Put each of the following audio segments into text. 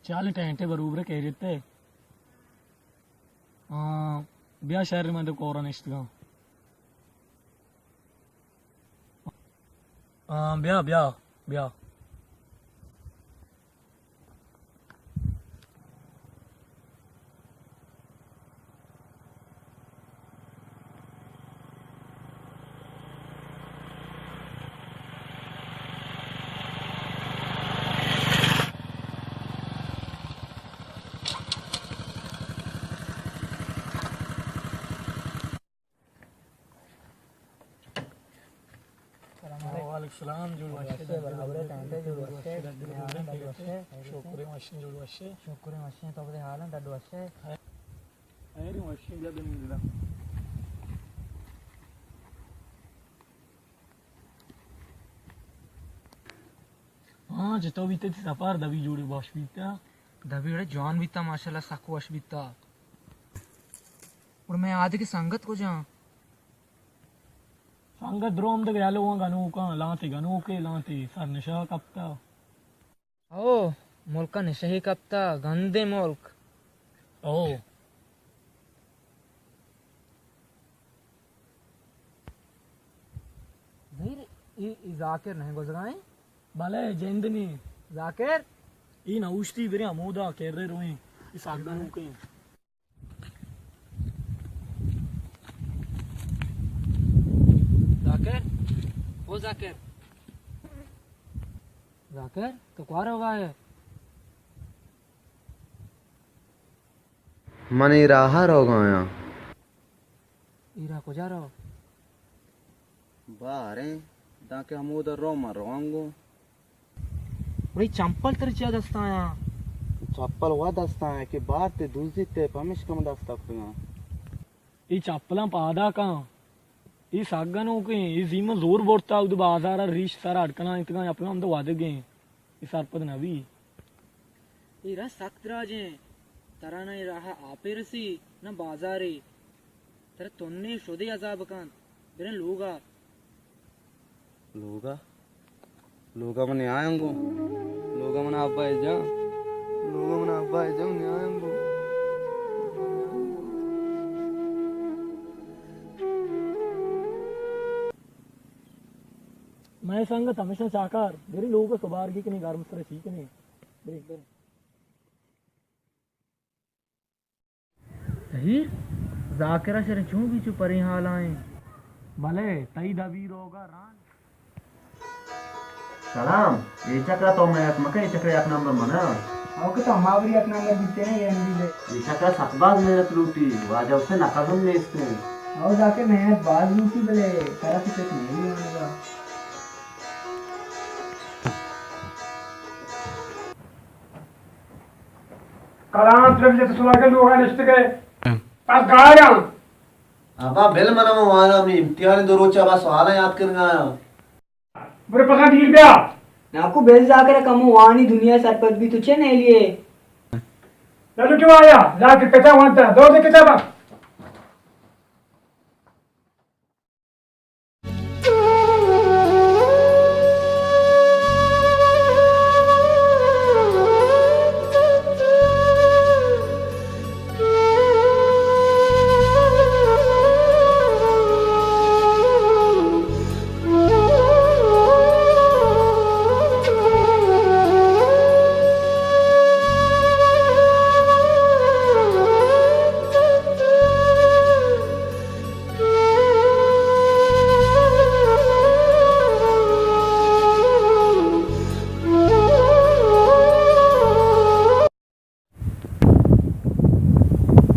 چالیں ٹینٹے بروبر کیریت تے۔ آ، بیا شہر من تو کورا نشتگاں۔ آ، بیا، بیا، بیا۔ سلام علیکم۔ وعلیکم السلام، جوڑ وش ئے، برابر ئے، ٹینٹ ئے، جوڑ وش ئے، شکر ئے، وش ئے، جوڑ وش ئے۔ شکر ئے، وش ئے، تو بدے حالاں، ڈڈ وش ئے۔ خیر ئے، وش ئے، بیا بنند۔ ہاں، چطور بیتا تئی سفر؟ دبی جوڑ ئے، وش بیتا؟ دبی اڑے جوان بیتا، ماشاءاللہ سک وش بیتا۔ اور مئے آدگہ سنگت کجا؟ سنگت درو ہم دگہ یلہ واں گنوکاں، لانتے گنوکے، لانتے سر نشہ کپتا۔ او، ملک ءَ نشہے کپتا، گندیں ملک۔ او۔ زہیر، ای، ای ذاکر نہ گوزگائیں؟ بلے، جند نی۔ ذاکر؟ ای نہ اوشتی، برے ہمودا کرے روئیں۔ ای ساگدان کہیں۔ ذاکر، او ذاکر۔ ذاکر، تو کوا روگا ئے؟ من اے راہ ءَ روگایاں۔ اے راہ کجا رو؟ باریں، دانکہ ہمودا رو من روان گوں۔ بھئی چمپل ترا چیا دست آیاں؟ چپل وا دست آیاں کہ بارت ءُ دزیت ءُ پمیشکا من دست ءَ کتگاں۔ اے چپلاں پادا کن۔ اے سک گنوکیں، اے زیماں زور برتا، اود بازار ءَ ریش سر اڈ کنائینتگاں، چپلاں ہمدا ودگیں۔ اے سرپد نہ بی۔ اے راہ سک دراجیں۔ ترا نہ اے راہ ءَ آپے رسی، نہ بازارے۔ ترا تنے شدے عذاب کنت۔ بریں لوگا۔ لوگا؟ لوگا من نیاینگو۔ لوگا من ابا جان۔ لوگا من ابا جان نیاینگو۔ مئے سنگت ہمیشاں چاکار، بریں لوگ ءَ سبارگی کنیں، گرم سر ءَ چی کنیں۔ بریں، بریں۔ زہیر، ذاکر ءَ شریں چون بی چو پریں حالا ایں؟ بلے، تئی دبی روگا ران۔ سلام، اے چکرا تو مئے یک مکن، اے چکرا یک نمبر منا۔ او کہ تو ہما وڑی یک نمبر بیتے نا، اے ہم بیلے۔ اے چکرا سک باز محنت لوٹی، واجہ اسے نقل ہم نیستیں۔ او ذاکر محنت باز لوٹی، بلے ترا تو چک نہیں وانگا۔ کلام تربیت سلاگے لوگا نشتگے۔ پس گاراں۔ ابا بل منا، من واناں، من امتحان دو روچا با سوالاں یاد کنگا آں۔ برو پسا دیر بیا۔ ناکو بل ذاکر کمو وانی، دنیا سرپد بی، تو چے نیلیے؟ لالو کیوں آیا؟ ذاکر کتاب وانتا، دور دے کتابا۔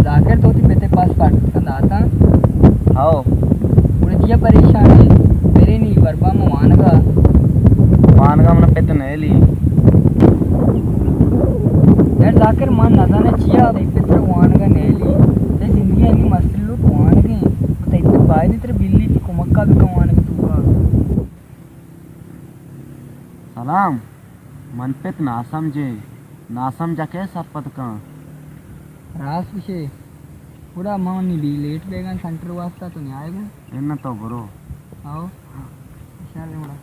ذاکر، تو وتی پت ءِ پس پٹ کن داتاں؟ ہو۔ گڑا چیا پریشان ئے؟ برے نی، وربا ما وانگا۔ وانگا منا پت نیلی۔ یار ذاکر، من نزاناں چیا تئی پت ترا وانگا نیلی۔ تئی زندگی انی مسئلہ لوٹ وانگیں۔ تئی پت باید ترا بلی، تئی کمکا بکن وانگ توکا۔ سلام، من پت ناسمجھیں، ناسمجھ ءَ کئے سرپد کن؟ راست گوشے، گڑا من نی بی لیٹ بیگاں سنٹر واسطہ، تو نیائے گوں؟ اناں تو برو۔ آؤ، شر گڑا۔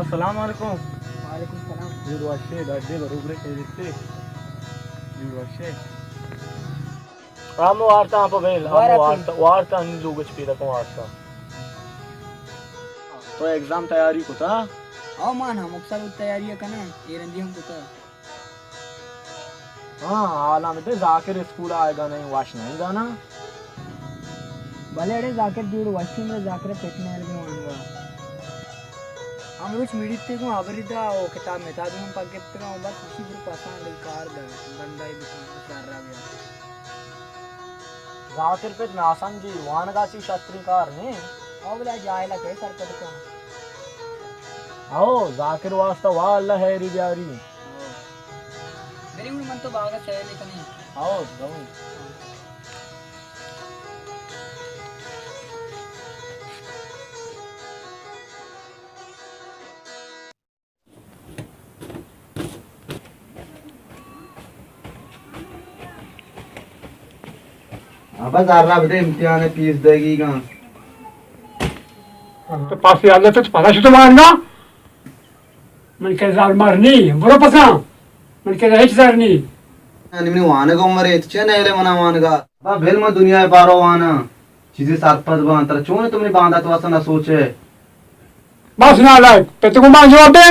السلام علیکم۔ وعلیکم السلام۔ جوڑ وشے، ڈڈے بروبرے، خیریتے؟ جوڑ وشے۔ ہم وارتا، ہم پہ بیل، ہم وارتا، وارتا، ہم لوگ چ پیدا کن وارتا۔ تو ایگزام تیاری کتا؟ او مان، ہم اکثر تیاری کنا، اے رندی ہم کتا۔ ہاں، حالاں بدے، ذاکر اسکول آئیگا نہیں، وش نہیں گانا۔ بلے اڑے ذاکر جوڑ وشی میں ذاکر پت نہیں لگے وانگا۔ ہم روچ میڑیتے کو ہبری دا، او کتاب متاب ہم پک گپتگا، او بس اسی گروپ آسان دل کار دا، بندہ ہی بکن، سر را بیا۔ ذاکر پت ناسمجھی، وانگا چی شتریں کار نہیں۔ او بلا جاہلا کے سرپد کن۔ او، ذاکر واسطہ وا اللہ حیری بیاری۔ برے گڑا من تو باغ ء سیل ء کنیں۔ ہاؤ، رو۔ ابا زر را بدے، امتحان فیس دگی گا۔ تو پاس یاد تو پتا شو تو مانگا؟ من کہ زر مر نی، برو پساں۔ من کہ ہچ زر نی۔ نی منی وانگ عمر ایت، چے نیلے منا وانگا؟ با بل من دنیا بارو وانا، چیزی سرپد بان، ترا چون تو منی باندات واسطہ نہ سوچے؟ بس نالائق، پہ تو گمان جواب دے۔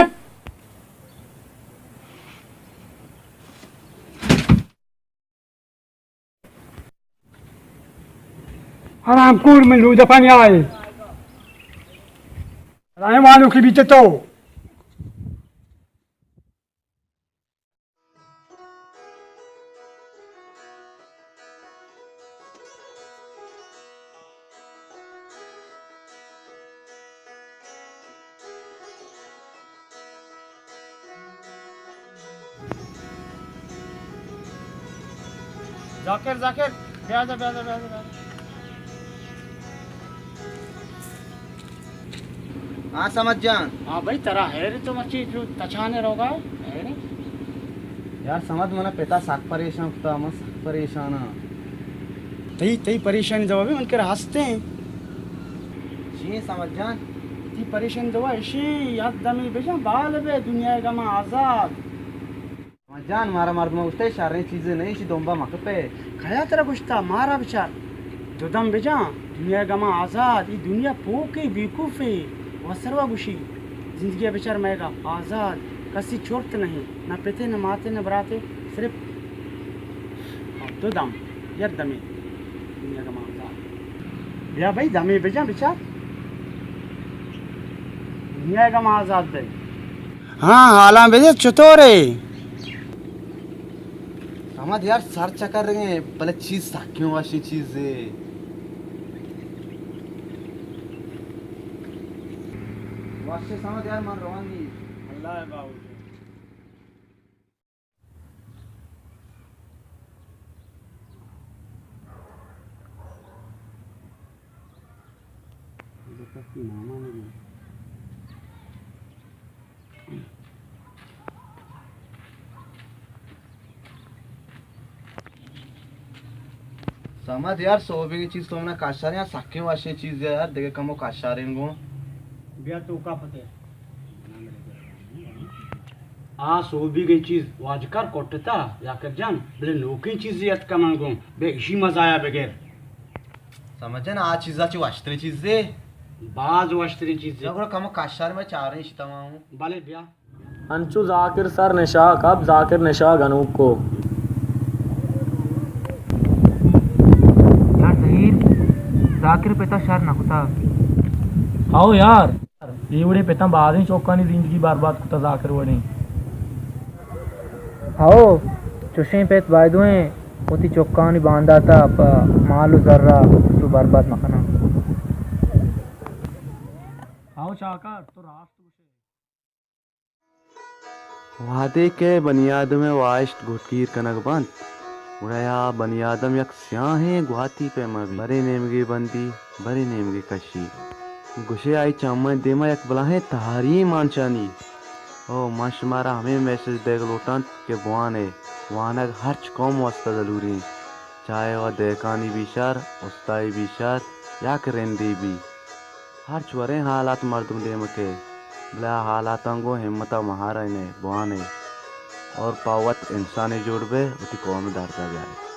حرام کور من لودا پانی آئے۔ حرام والو کی بیتے تو۔ ذاکر، ذاکر، بیا جا، بیا جا، بیا جا، بیا جا۔ ہاں، سمجھ جان۔ ہاں بھائی، ترا حیر تو مرچی جو تچانے روگا، حیر؟ یار، سمجھ منا پتا سک پریشان کتا، من سک پریشان ہاں۔ تئی، تئی پریشانی دوا بھی من کرا ہستے ہیں۔ جی سمجھ جان۔ تئی پریشانی دوا اشی، یک دمی بجان بال بے، دنیا گما آزاد۔ جان، مارا مردماں گوشتہ، اے شریں چیزے نہ، ایشی دمبا مکپے۔ کیا ترا گوشتہ؟ مارا بچار۔ دو دم بجان، دنیا گما آزاد۔ ای دنیا پوکے، بیوقوفے۔ وسروا گوشی، زندگی بچار مئے گا آزاد۔ کسی چرت نہیں، نہ پتے، نہ ماتے، نہ براتے، صرف دو دم، یک دمے۔ دنیا گما آزاد۔ بیا بھائی، دمے بجان بچار۔ دنیا گما آزاد بے۔ ہاں، حالاں بجے چطور ہے؟ سمد یار، سر چکر رہے ہیں، بلے چیز سکیں واشیں چیز ہے۔ واشیں سمد یار، من روان دی۔ اللہ ہے باوجود۔ سمد یار، سوبیگیں چیز تو منا کشار یار، سکیں واشیں چیز یار، دگہ کمو کشاریں گوں۔ بیا تو کا پتے۔ آ سوبیگیں چیز واجکار کٹتا، یاکر جان، بلے نوکیں چیزے اتکا من گوں، بے اشی مزایا بگر۔ سمجھ جان، آ چیزا چی وشتریں چیزے؟ باز وشتریں چیزے۔ نہ گڑا کمو کشار میں چاریں اشی تمام۔ بلے بیا۔ انچو ذاکر سر نشا کپ، ذاکر نشا گنوک کو۔ یار ظہیر، ذاکر پتا شر نہ کتا۔ ہاؤ یار، اے وڑیں پتاں بازیں چوکانی زندگی برباد کتا ذاکر وڑیں۔ ہاؤ، چوشیں پت بایدویں وتی چوکانی بانداتا پہ مال و زرا چو برباد مکناں۔ ہاؤ چاکر، تو راست گوشے۔ وہدے کہ بنی آدم ء واہشت گٹگیر کنگ بنت، گڑا آ بنی آدم یک سیاہیں گواتی پیما بیت۔ برے نیمگے بندی، برے نیمگے کشی۔ گوشے آئی چمانی دیما یک بلاہیں تہاری مانچانی۔ او من شمارا ہمے میسج دیگ لوٹاں کہ بوانے، وانگ ہرچ قوم واسطہ ضروری انت۔ چاہے و دہکانی بی شر، استائی بی شر، یا کہ رندی بی۔ ہرچ وریں حالات مردم دیم کئے۔ بلے آ حالاتاں گوں ہمت ءَ مہارئے، بوانے اور پہ وت انسانے جوڑ بئے، وتی قوم ءِ درد ءَ بیائے۔